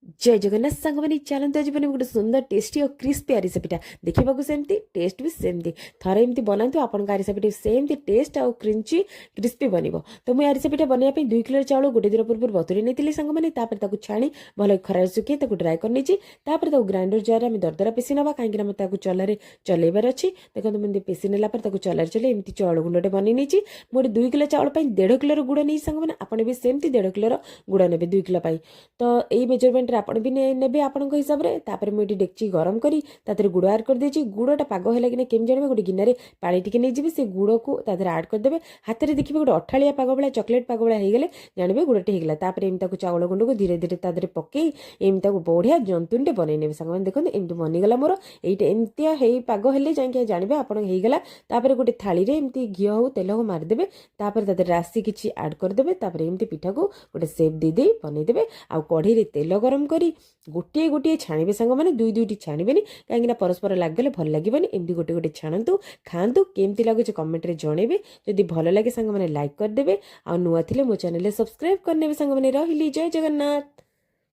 ଜୟ ଜଗନ୍ନାଥ ସାଙ୍ଗମାନେ, ଚାଲନ୍ତୁ ଆଜି ବନେଇବୁ ଗୋଟେ ସୁନ୍ଦର, ଟେଷ୍ଟି ଆଉ କ୍ରିସ୍ପି ଆରିସା ପିଠା। ଦେଖିବାକୁ ସେମିତି, ଟେଷ୍ଟ ବି ସେମିତି। ଥରେ ଏମିତି ବନାନ୍ତୁ, ଆପଣଙ୍କ ଆରିସା ପିଠା ସେମିତି ଟେଷ୍ଟ ଆଉ କ୍ରଞ୍ଚି କ୍ରିସ୍ପି ବନିବ। ତ ମୁଁ ଆରିସା ପିଠା ବନେଇବା ପାଇଁ 2 କିଲୋ ଚାଉଳ ଗୋଟେ ଦିନ ପୂର୍ବରୁ ବତୁରେଇ ନେଇଥିଲି ସାଙ୍ଗମାନେ। ତାପରେ ତାକୁ ଛାଣି ଭଲ ଖରାରେ ଶୁଖେଇ ତାକୁ ଡ୍ରାଏ କରିନେଇଛି। ତାପରେ ତାକୁ ଗ୍ରାଇଣ୍ଡର ଜାରରେ ଆମେ ଦରଦରା ପେଶି ନେବା, କାହିଁକିନା ଆମେ ତାକୁ ଚଲାରେ ଚଲେଇବାର ଅଛି। ଦେଖନ୍ତୁ, ମୁଁ ଏମିତି ପେଶି ନେଲା ପରେ ତାକୁ ଚଲାରେ ଚଲେଇ ଏମିତି ଚାଉଳ ଗୁଣ୍ଡଟେ ବନେଇ ନେଇଛି। ମୁଁ ଗୋଟେ 2 କିଲୋ ଚାଉଳ ପାଇଁ 1.5 କିଲୋର ଗୁଡ଼ ନେଇଛି ସାଙ୍ଗମାନେ। ଆପଣ ବି ସେମିତି 1.5 କିଲୋର ଗୁଡ଼ ନେବେ 2 କିଲୋ ପାଇଁ। ତ ଏଇ ମେଜରମେଣ୍ଟରେ ଆପଣ ବି ନେବେ ଆପଣଙ୍କ ହିସାବରେ। ତାପରେ ମୁଁ ଏଠି ଡେକ୍ଚି ଗରମ କରି ତା ଦେହରେ ଗୁଡ଼ ଆଡ଼୍ କରିଦେଇଛି। ଗୁଡ଼ଟା ପାଗ ହେଲା କି ନା କେମିତି ଜାଣିବେ? ଗୋଟେ ଗିନାରେ ପାଣି ଟିକେ ନେଇଯିବେ, ସେ ଗୁଡ଼କୁ ତା ଦେହରେ ଆଡ଼୍ କରିଦେବେ। ହାତରେ ଦେଖିବେ, ଗୋଟେ ଅଠାଳିଆ ପାଗ ଭଳିଆ, ଚକୋଲେଟ୍ ପାଗ ଭଳିଆ ହେଇଗଲେ ଜାଣିବେ ଗୁଡ଼ଟି ହେଇଗଲା। ତାପରେ ଏମିତି ତାକୁ ଚାଉଳ ଗୁଣ୍ଡକୁ ଧୀରେ ଧୀରେ ତା ଦେହରେ ପକେଇ ଏମିତି ତାକୁ ବଢ଼ିଆ ଜନ୍ତୁଣିଟେ ବନେଇ ନେବେ ସାଙ୍ଗମାନେ। ଦେଖନ୍ତୁ, ଏମିତି ବନିଗଲା ମୋର। ଏଇଟା ଏମିତିଆ ହେଇ ପାଗ ହେଲେ ଯାଇକି ଜାଣିବେ ଆପଣ ହେଇଗଲା। ତାପରେ ଗୋଟେ ଥାଳିରେ ଏମିତି ଘିଅ ହଉ, ତେଲ ହଉ ମାରିଦେବେ। ତାପରେ ତା ଦେହରେ ରାଶି କିଛି ଆଡ଼୍ କରିଦେବେ। ତାପରେ ଏମିତି ପିଠାକୁ ଗୋଟେ ସେପ୍ ଦେଇ ଦେଇ ବନେଇଦେବେ। ଆଉ କଢ଼େଇରେ ତେଲ ଗରମ କରି ଗୋଟିଏ ଗୋଟିଏ ଛାଣିବେ ସାଙ୍ଗମାନେ, ଦୁଇ ଦୁଇଟି ଛାଣିବେନି, କାହିଁକିନା ପରସ୍ପର ଲାଗିଗଲେ ଭଲ ଲାଗିବନି। ଏମିତି ଗୋଟେ ଗୋଟେ ଛାଣନ୍ତୁ, ଖାଆନ୍ତୁ। କେମିତି ଲାଗୁଛି କମେଣ୍ଟରେ ଜଣେଇବେ। ଯଦି ଭଲ ଲାଗେ ସାଙ୍ଗମାନେ, ଲାଇକ୍ କରିଦେବେ ଆଉ ନୂଆ ଥିଲେ ମୋ ଚ୍ୟାନେଲରେ ସବସ୍କ୍ରାଇବ୍ କରିନେବେ ସାଙ୍ଗମାନେ। ରହିଲି, ଜୟ ଜଗନ୍ନାଥ।